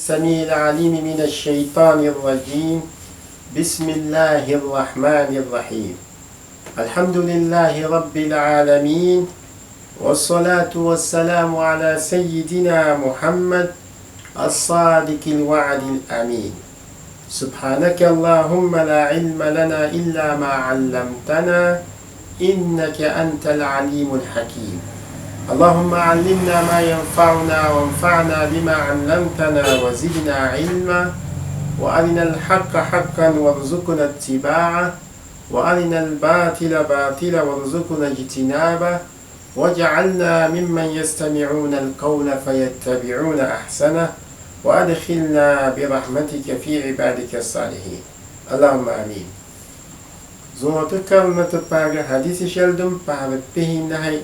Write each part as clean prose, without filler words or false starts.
السميع العليم من الشيطان الرجيم بسم الله الرحمن الرحيم الحمد لله رب العالمين والصلاة والسلام على سيدنا محمد الصادق الوعد الأمين سبحانك اللهم لا علم لنا إلا ما علمتنا إنك أنت العليم الحكيم اللهم علمنا ما ينفعنا وانفعنا بما علمتنا وزدنا علما وأرنا الحق حقا وارزقنا اتباعه وأرنا الباطل باطلا وارزقنا اجتنابه واجعلنا ممن يستمعون القول فيتبعون أحسنه وأدخلنا برحمتك في عبادك الصالحين اللهم آمين Zuŋɔ ti karimmi ti paagi hadiisi shɛli din pahiri pihinahi,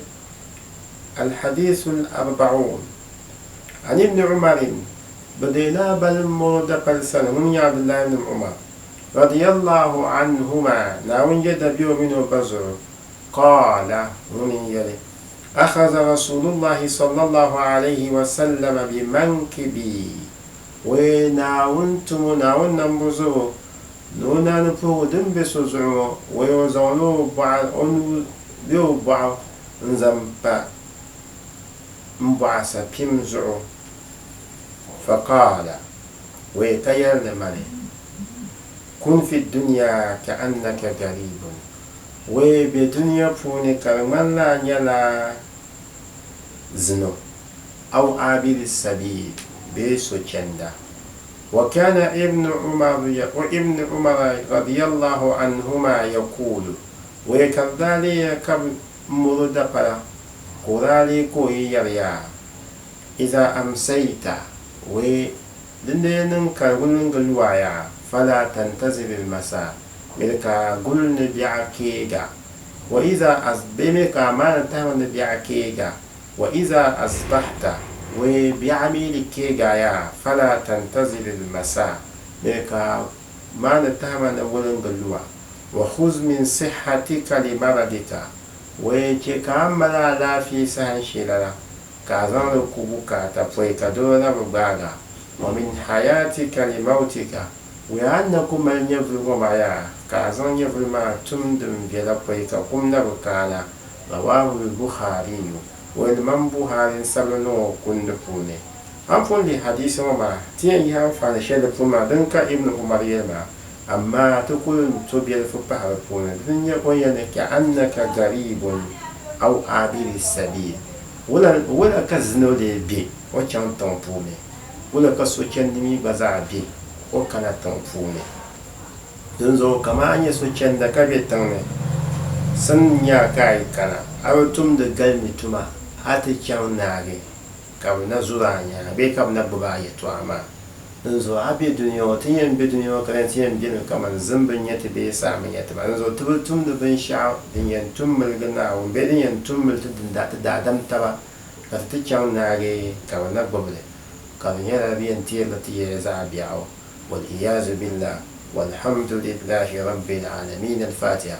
Al-Hadiisul Arba'uun. An Ibni Umarin, bɛ deei lahabali m-mɔri dapali sani ŋun nyɛ Abdullahi ibn Umar, radiyallahu anhuma, Naawuni yɛda be o mini o ba zuɣu, qaala, ŋuni n-yɛli, Akhadha Rasuulullahi sallallahu alayhi wa sallama bi mankibi, Wee Naawuni tumo, Naawuni nambu zuɣu, Ni o naani puhigu din be so zuɣu ŋɔ, wee o zaŋla o bɔɣu, o nuu bee o bɔɣu n-zaŋ pa m bɔɣu sapim zuɣu. Faqaala, wee ka yɛli ni mani, Kun fi dunya ka'annaka gariibun, wee be dunia puuni ka di ŋmanila a nyɛla zino, aw aabiri sabiil, bee sochanda. وكان ابن عمر ابن عمر رضي الله عنهما يقول ويكردالي كب مرد قرا قرالي كوي يريا إذا أمسيت ودندن كرغلن فلا تنتظر المساء ملكا قلن بيعكيغا وإذا أصبحت ما تهون بيعكيغا وإذا أصبحت وبيعمل كيغا فلا تنتظر المساء ملكا ما نتهم نولن قلوا وخذ من صحتك لمرضك ويجي ملا لا في سهن شللا كازان كوبوكا تفوي كدونا بغاغا ومن حياتك لموتك وأنكم من يفلغ معيا كازان يفلغ ما تمدم بلا بويكا قمنا بكانا رواه البخاري والإمام بخاري سبلنو كند puuni an pun lihi hadiisi ŋɔ maa ti yɛn yihi anfaani shɛli di puuni maa din ka Ibn Umar yɛli maa amaa ti kul to biɛlifu pahi di puuni di ni nyɛ o ni yɛli ni ka'annaka gariibun aw aabiri sabiil wula ka zino lee be o chaŋ tiŋ puuni wula ka sochandi mi gba zaa be o kana tiŋ puuni Dinzuɣu kaman a nyɛ sochanda ka be tiŋ ni, sin nya ka a yi kana, a bi tumdi galimi tuma, a ti chaŋ naagi ka bɛ na zuri a nyaaŋa bee ka bɛ na gbibi a yɛtɔɣa maa. Dinzuɣu a be dunia ŋɔ, ti yɛn be dunia ŋɔ ka ti yɛn bemi kaman zim bi nya ti bee saa bi nya ti ba. Dinzuɣu ti bi tumdi binshɛɣu din yɛn tum miligi Naawuni bee din yɛn tum mili ti daadam taba ka ti ti chaŋ naagi ka bɛ na gbibi li, ka di nyɛla bɛ yɛn teerila ti yɛla zaɣ biɛɣu. Wal-iyazu billah, walhamdulillahi rabbil aalamiin. Al-Fatiha.